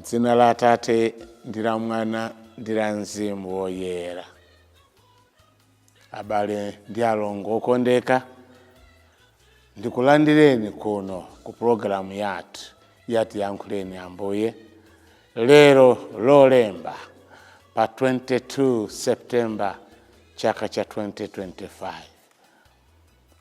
M'dzina la Atate ndi la Mwana ndi la Mzimu Woyera. Abale ndi alongo okondeka, ndikulandireni kuno ku pulogalamu yathu ya Tiyankhuleni Ambuye lero Lolemba pa 22 September chaka cha 2025.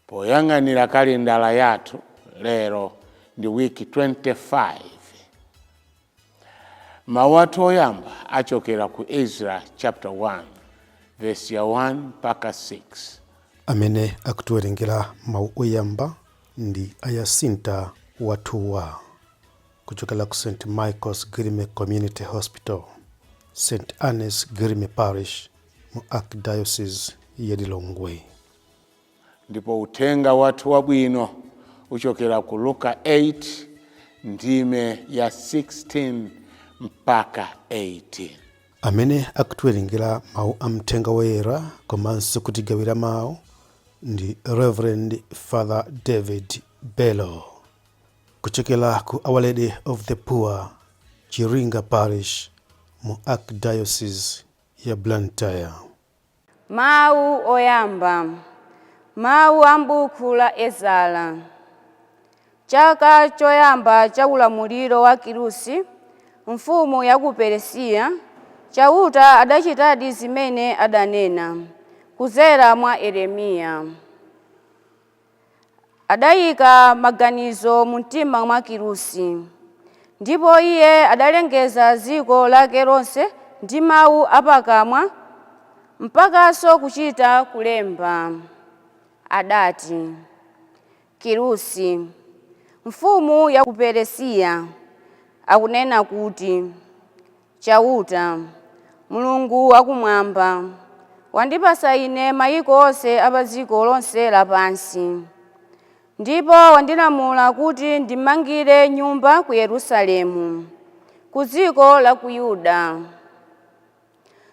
Poyang'anira kalendala yathu lero ndi wiki 25. Mawu athu oyamba achokera ku Ezra chapter 1 verse ya 1 mpaka 6. Amene akutiwerengera mawu oyamba ndi a Yasinta Wathuwa kuchokera ku St Michael's Girime Community Hospital, St Anne's Girime Parish mu Archdiocese ya Lilongwe. Ndipo uthenga wathu wabwino uchokera ku Luka 8 ndime ya 16 mpaka 18. Amene akutiwerengera mawu a mthenga woyera komanso kutigawira mawu ndi Reverend Father David Bello kuchokera ku Our Lady of the Poor, Chiringa Parish mu Archdiocese ya Blantyre. Mawu oyamba. Mawu a m'buku la Ezara. Chaka choyamba cha ulamuliro wa Kirusi, mfumu ya ku Peresiya, Chauta adachitadi zimene adanena kudzera mwa Yeremiya. Adayika maganizo mu mtima mwa Kirusi, ndipo iye adalengeza dziko lake lonse ndi mawu apakamwa mpakanso kuchita kulemba. Adati, Kirusi, mfumu ya ku Peresiya, akunena kuti, Chauta, Mulungu wakumwamba, wandipasa ine mayiko onse a pa dziko lonse lapansi, ndipo wandilamula kuti ndimangire nyumba ku Yerusalemu, ku dziko la ku Yuda.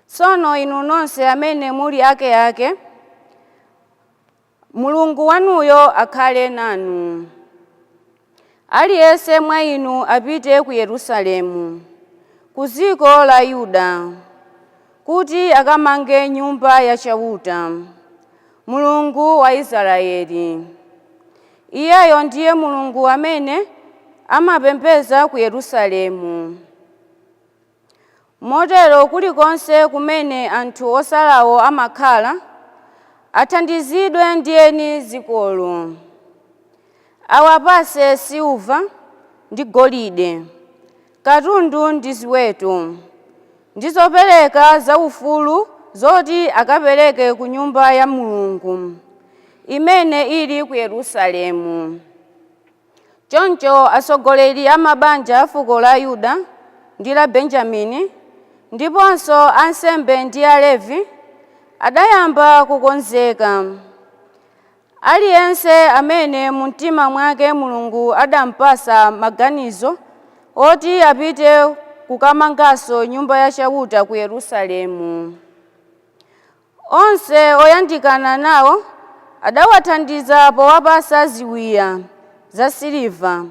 Tsono inu nonse amene muli akeake, Mulungu wanuyo akhale nanu. Aliyense mwa inu apite ku Yerusalemu, ku dziko la Yuda, kuti akamange nyumba ya Chauta, Mulungu wa Israeli. Iyeyo ndiye Mulungu amene amapembedza ku Yerusalemu. Motero kulikonse kumene anthu osalawo amakhala, athandizidwe ndi eni dzikolo. Awapase siliva ndi golide, katundu ndi ziweto, ndi zopereka zaufulu zoti akapereke ku nyumba ya Mulungu imene ili ku Yerusalemu. Choncho atsogoleri a mabanja a fuko la Yuda ndi la Benjamini, ndiponso ansembe ndi Alevi, adayamba kukonzeka. Aliyense amene mu mtima mwake Mulungu adampasa maganizo oti apite kukamanganso nyumba ya Chauta ku Yerusalemu. Onse oyandikana nawo adawathandiza powapasa ziwiya za siliva,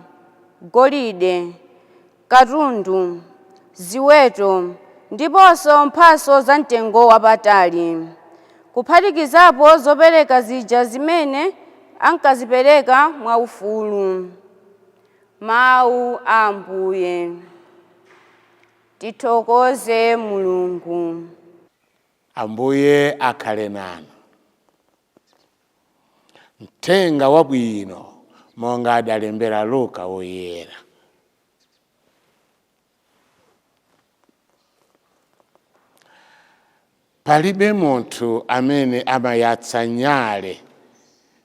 golide, katundu, ziweto ndiponso mphatso za mtengo wapatali, kuphatikizapo zopereka zija zimene ankazipereka mwaufulu. Mawu a Ambuye. Tithokoze Mulungu. Ambuye akhale nanu. Mthenga wabwino monga adalembera Luka woyera. Palibe munthu amene amayatsa nyale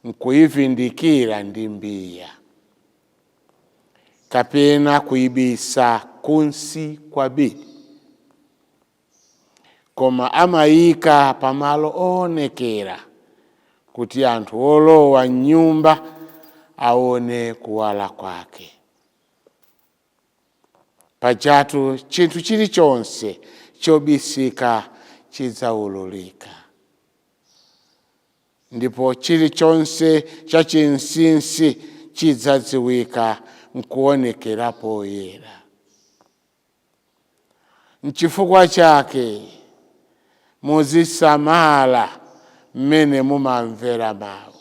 nkuyivindikira ndi mbiya, kapena kuyibisa kunsi kwa bedi, koma amayika pamalo oonekera kuti anthu olowa m'nyumba aone kuwala kwake. Pajatu chinthu chilichonse chobisika chidzaululika, ndipo chilichonse chachinsinsi chidzadziwika nkuonekera poyera. Nchifukwa chake muzisamala mmene mumamvera mawu.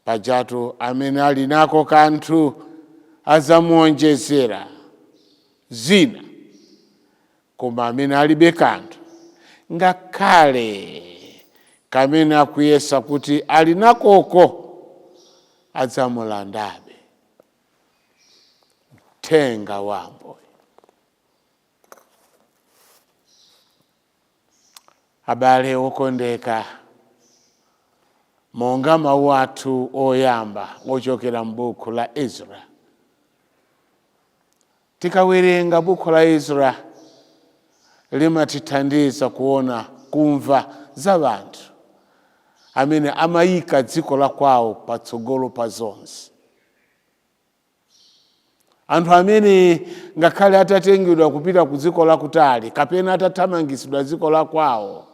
Pajatu amene ali nako kanthu azamuonjezera zina, koma amene alibe kanthu, ngakhale kamene akuyesa kuti ali nakoko, adzamulandabe. Mthenga wa Ambuye. Abale okondeka, monga mawu athu oyamba ochokera m'buku la Ezra, tikawerenga buku la Ezra limatithandiza kuona, kumva za anthu amene amayika dziko la kwawo patsogolo pa zonse, anthu amene ngakhale atatengedwa kupita ku dziko lakutali kapena atathamangitsidwa dziko la kwawo,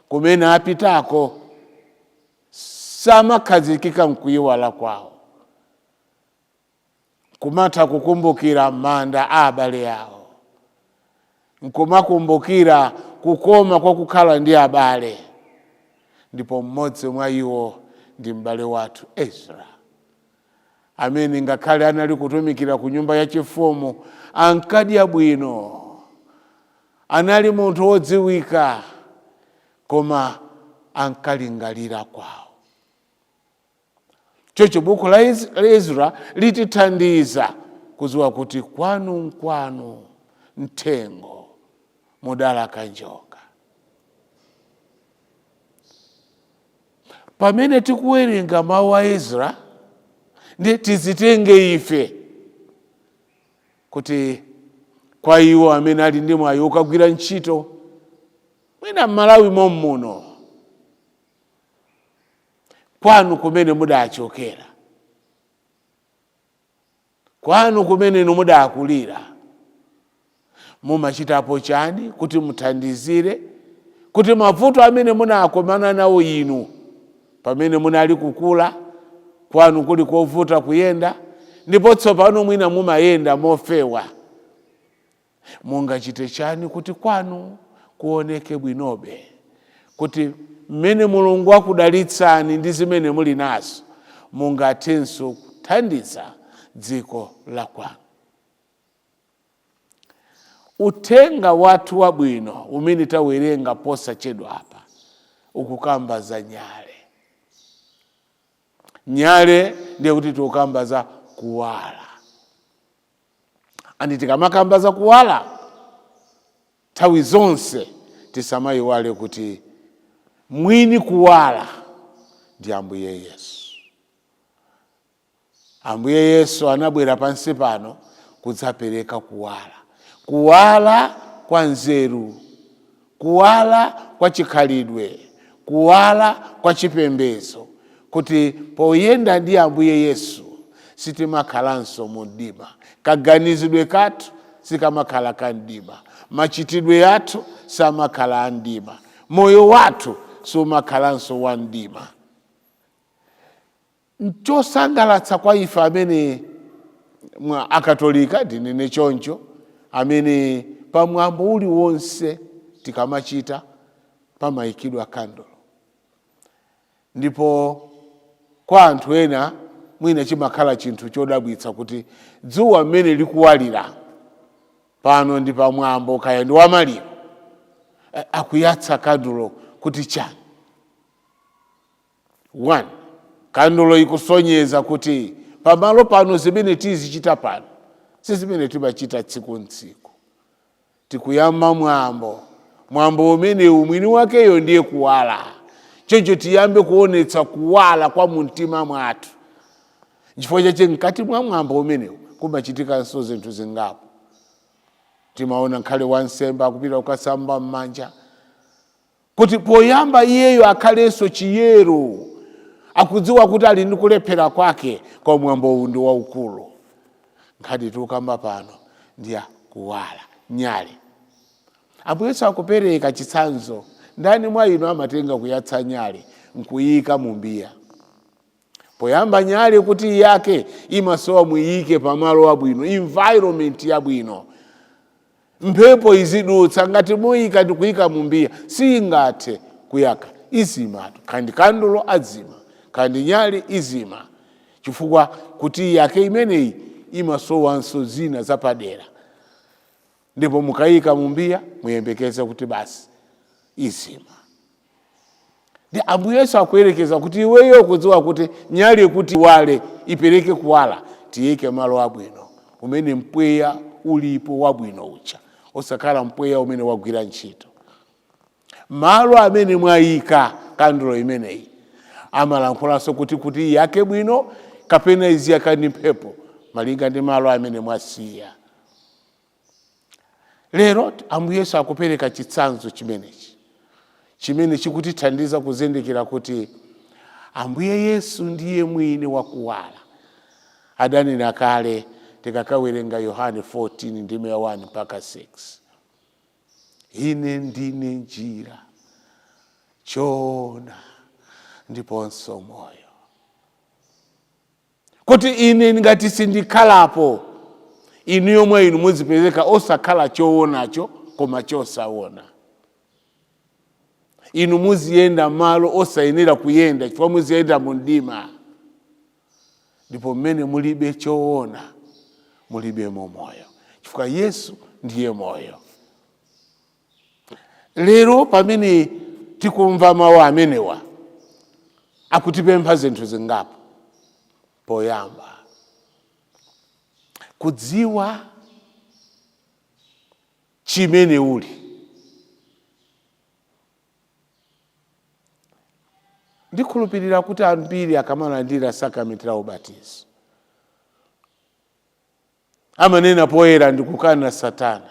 kumene apitako samakhazikika mkuyiwala kwawo, kumatha kukumbukira manda a abale awo, nkumakumbukira kukoma kwa kukhala ndi abale. Ndipo mmodzi mwa iwo ndi m'bale wathu Ezra, amene ngakhale anali kutumikira ku nyumba yachifumu, ankadya bwino, anali munthu wodziwika, koma ankalingalira kwawo. Choncho buku la Ezra litithandiza kudziwa kuti kwanu nkwanu, mthengo mudalaka njoka. Pamene tikuwerenga mawu a Ezra, ndi tizitenge ife kuti kwa iwo amene ali ndi mwayi wokagwira ntchito mwina m'Malawi mommuno, kwanu kumene mudachokera, kwanu kumene inu mudakulira, mumachitapo chani kuti muthandizire kuti mavuto amene munakomana nawo inu pamene munali kukula, kwanu kuli kovuta kuyenda, ndipo tsopano mwina mumayenda mofewa, mungachite chani kuti kwanu kuoneke bwinobe, kuti mmene Mulungu akudalitsani ndi zimene muli nazo mungathenso kuthandiza dziko la kwanu? Uthenga wathu wabwino umene tawerenga posachedwa apa ukukamba za nyale. Nyale ndiye kuti tikukamba za kuwala, and tikamakamba za kuwala nthawi zonse tisamayiwale kuti mwini kuwala ndi Ambuye Yesu. Ambuye Yesu anabwera pansi pano kudzapereka kuwala, kuwala kwa nzeru, kuwala kwa chikhalidwe, kuwala kwa chipembedzo, kuti poyenda ndi Ambuye Yesu sitimakhalanso mu mdima. Kaganizidwe kathu sikamakhala ka mdima, machitidwe athu samakhala a mdima, moyo wathu sumakhalanso wa mdima. Nchosangalatsa kwa ife amene mwa Akatolika, ndinene choncho, amene pamwambo uliwonse tikamachita pamayikidwa kandolo. Ndipo kwa anthu ena mwina chimakhala chinthu chodabwitsa kuti dzuwa mmene likuwalira pano ndi pamwambo kaya ndi wamaliro, akuyatsa kandulo kuti chani? 1, kandulo ikusonyeza kuti pamalo pano zimene tizichita pano si zimene timachita tsiku ntsiku. Tikuyamba mwambo, mwambo umenewu mwini wakeyo ndiye kuwala. Choncho tiyambe kuonetsa kuwala kwa mumtima mwathu. Nchifukwa chache mkati mwa mwambo umenewu kumachitikanso zinthu zingapo. Timaona nkhale wansembe akupita kukasamba m'manja, kuti poyamba iyeyo akhalenso chiyero, akudziwa kuti ali ndi kulephera kwake, kwa mwambo uwu ndi waukulu. Nkhani tikukamba pano ndiya kuwala, nyale. Ambuye Yesu akupereka chitsanzo. Ndani mwa inu amatenga kuyatsa nyale nkuyika mu mbiya? Poyamba nyale kuti iyake imasowa muyike pamalo abwino, environment yabwino. Mphepo izidutsa, ngati muyika ndi kuyika mumbiya, siyingathe kuyaka, izimatu. Kandi kandulo adzima, kandi nyali izima, chifukwa kuti yake imeneyi imasowanso zina zapadera. Ndipo mukayika mumbiya, muyembekeze kuti basi izima. Ndi Ambuye Yesu akuyerekeza kuti iweyo kudziwa kuti nyali kuti wale, ipereke kuwala, tiyike malo abwino umene mpweya ulipo wabwino ucha, osakhala mpweya umene wagwira ntchito. Malo amene mwayika kandulo imeneyi amalankhulanso kuti iyake bwino kapena iziyaka ndi mphepo, malinga ndi malo amene mwasiya. Lero Ambuye Yesu akupereka chitsanzo chimenechi chimene chikutithandiza kuzindikira kuti Ambuye Yesu ndiye mwini wakuwala. Adanena kale, tikakawerenga Yohane 14 ndime ya 1 mpaka 6, "Ine ndine njira, choona ndiponso moyo," kuti ine ngati sindikhalapo, inu yomwe inu muzipezeka osakhala choonacho koma chosaona. Inu muziyenda malo osayenera kuyenda, chifukwa muziyenda mu mdima, ndipo mmene mulibe choona mulibemo moyo, chifukwa Yesu ndiye moyo. Lero pamene tikumva mawu amenewa, akutipempha zinthu zingapo. Poyamba, kudziwa chimene uli. Ndikhulupirira kuti ambiri akamalandira sakramenti la ubatizo amanena poyera, "Ndikukana Satana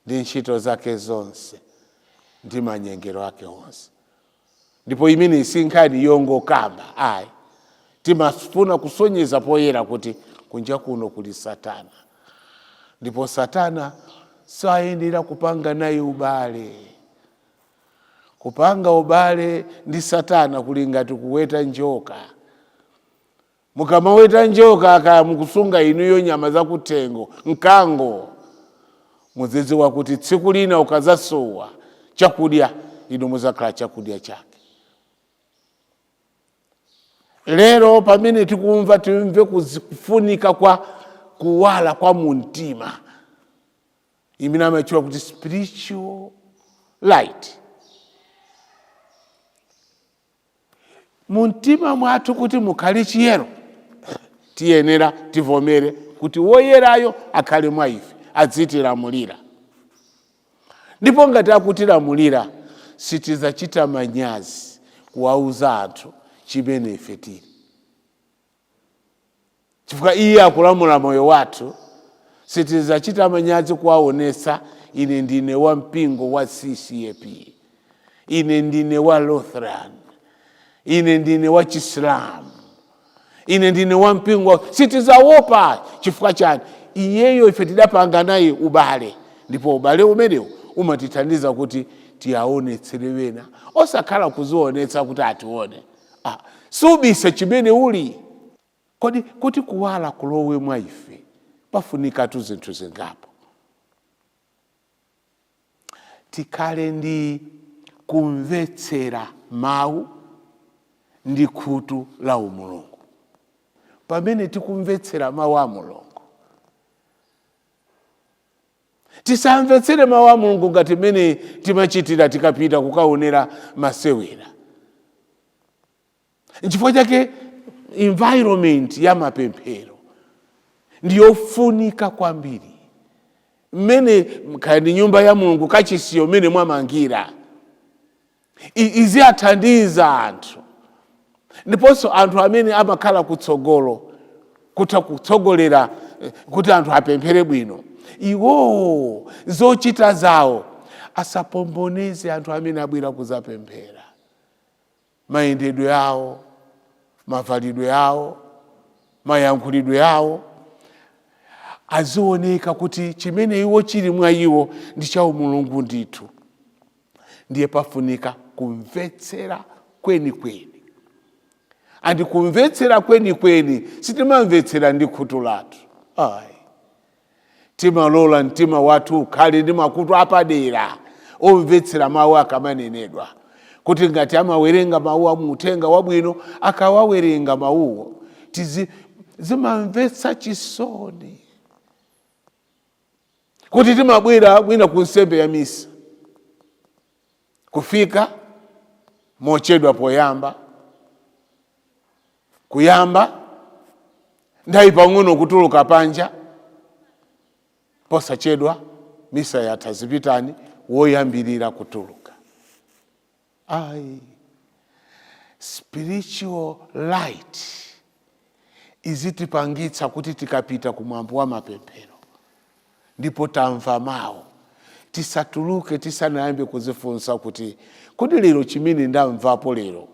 ndi ntchito zake zonse ndi manyengero ake onse." Ndipo imene si nkhani yongokamba ayi, timafuna kusonyeza poyera kuti kunja kuno kuli Satana, ndipo Satana sayenera kupanga naye ubale. Kupanga ubale ndi Satana kuli ngati kuweta njoka. Mukamaweta njoka, kaya mukusunga inuyo nyama zakuthengo, mkango, muzidziwa kuti tsiku lina ukazasowa chakudya, inu muzakhala chakudya chake. Lero pamene tikumva, timve kufunika kwa kuwala kwa mumtima, imene amatchula kuti spiritual light mumtima mwathu. Kuti mukhale chiyero, tiyenera tivomere kuti woyerayo akhale mwa ife, adzitilamulira. Ndipo ngati akutilamulira, sitidzachita manyazi kuwauza anthu chimene ife tili, chifukwa iye akulamula moyo wathu. Sitidzachita manyazi kuwaonetsa, "Ine ndine wa mpingo wa CCAP, ine ndine wa Lutheran, ine ndine wa Chisilamu, ine ndine wa mpingo." Sitidzaopa. Chifukwa chani? Iyeyo ife tidapanga naye ubale, ndipo ubale umenewu umatithandiza kuti tiyaonetsere wena, osakhala kuzionetsa kuti atione. Subise chimene uli. Kodi kuti kuwala kulowe mwa ife pafunikatu zinthu zingapo. Tikhale ndi kumvetsera mawu ndi khutu la umulungu. Pamene tikumvetsera mawu a Mulungu, tisamvetsere mawu a Mulungu ngati mmene timachitira tikapita kukaonera masewera. Nchifukwa chake environment ya mapemphero ndiyofunika kwambiri. Mmene kaya ndi nyumba ya Mulungu, kachisiyo, mmene mwamangira, iziyathandiza anthu. Ndiponso anthu amene amakhala kutsogolo kutha kutsogolera kuti anthu apemphere bwino, iwowo zochita zawo asapomboneze anthu amene abwera kuzapemphera. Mayendedwe awo, mavalidwe awo, mayankhulidwe awo azioneka kuti chimene iwo chili mwa iwo ndi cha umulungu ndithu. Ndiye pafunika kumvetsera kwenikweni. And kumvetsera kwenikweni, sitimamvetsera ndi khutu lathu ayi. Timalola mtima wathu ukhale ndi makutu apadera omvetsera mawu akamanenedwa, kuti ngati amawerenga mawu a muuthenga wabwino, akawawerenga mawuwo tizi zimamvetsa chisoni kuti timabwera mwina ku nsembe ya misa, kufika mochedwa poyamba, kuyamba nthawi pang'ono kutuluka panja, posachedwa misa yatha, zipitani, woyambirira kutuluka. Ayi, spiritual light izitipangitsa kuti tikapita kumwambo wa mapemphero ndipo tamva mawu, tisatuluke tisanayambe kuzifunsa kuti, kodi lero chimene ndamvapo lero,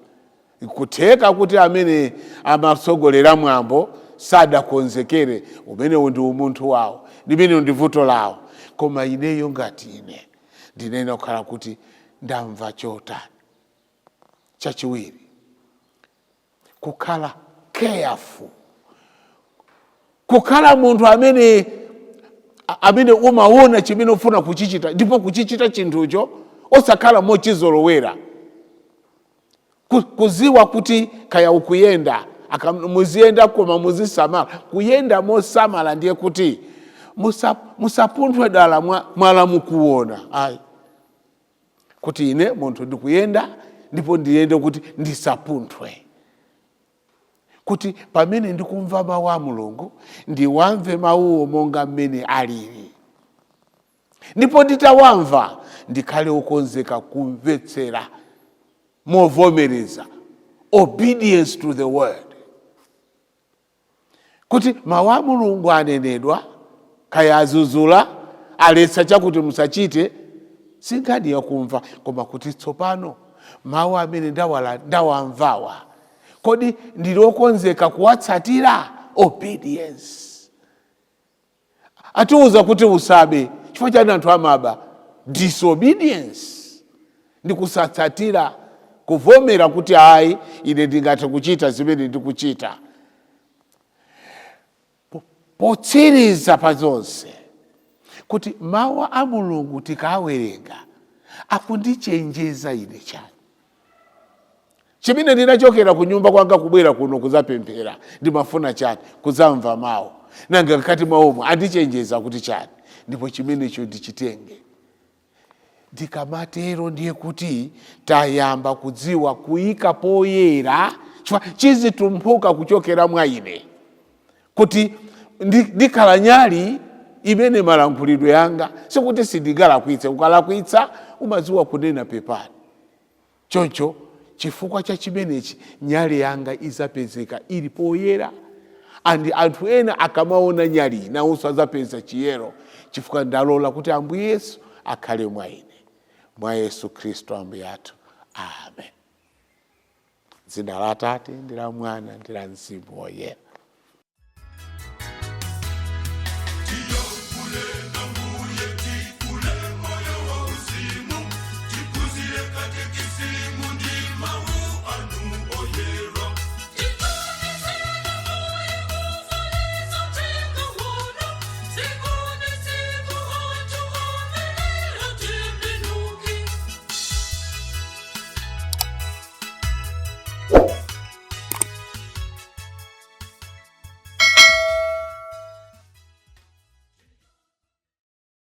kutheka kuti amene amatsogolera mwambo sadakonzekere, umenewu ndi umunthu wawo, limenewu ndi vuto lawo, koma ineyo ngati ine ndinena kukhala kuti ndamva chotani? Chachiwiri, kukhala careful, kukhala munthu amene umaona chimene ufuna kuchichita ndipo kuchichita chinthucho, osakhala mochizolowera. Kuziwa kuti kaya ukuyenda, muziyenda koma muzisamala, kuyenda mosamala, ndiye kuti musapunthwe dala mwala mukuona. Ayi, kuti ine munthu ndikuyenda ndipo ndiyende kuti ndisapunthwe, kuti pamene ndikumva mawu a Mulungu ndiwamve mawuwo monga mmene alili, ndipo nditawamva ndikhale wokonzeka kumvetsera movomereza, obedience to the word, kuti mawu a Mulungu anenedwa, kaya azuzula, aletsa chakuti musachite, si nkhani yakumva, koma kuti tsopano mawu amene ndawamvawa, kodi ndili okonzeka kuwatsatira? Obedience. Atiuza kuti usabe, chifukwa chani anthu amaba? Disobedience, ndi kusatsatira, kuvomera kuti ayi, ine ndingathe kuchita zimene ndikuchita. Potsiriza pa zonse, kuti mawu a Mulungu tikawerenga akundichenjeza ine chani? Chimene ndinachokera ku nyumba kwanga kubwera kuno kudzapemphera, ndimafuna chani? Kudzamva mawu. Nanga mkati mwawomo andichenjeza kuti chani? Ndipo chimenecho ndichitenge. Ndikamatero ndiye kuti tayamba kudziwa kuyika poyera, chifukwa chizitumphuka kuchokera mwa ine, kuti ndikhala nyali imene malankhulidwe yanga, sikuti sindingalakwitse. Ukalakwitsa umadziwa kunena pepani. Choncho chifukwa cha chimenechi nyali yanga izapezeka ili poyera, and anthu ena akamaona nyali nawonso azapeza chiyero, chifukwa ndalola kuti Ambuye Yesu akhale mwa ine. Mwa Yesu Khristu Ambuye athu, amen. Dzina la Atate ndi la Mwana ndi la Mzimu Woyera.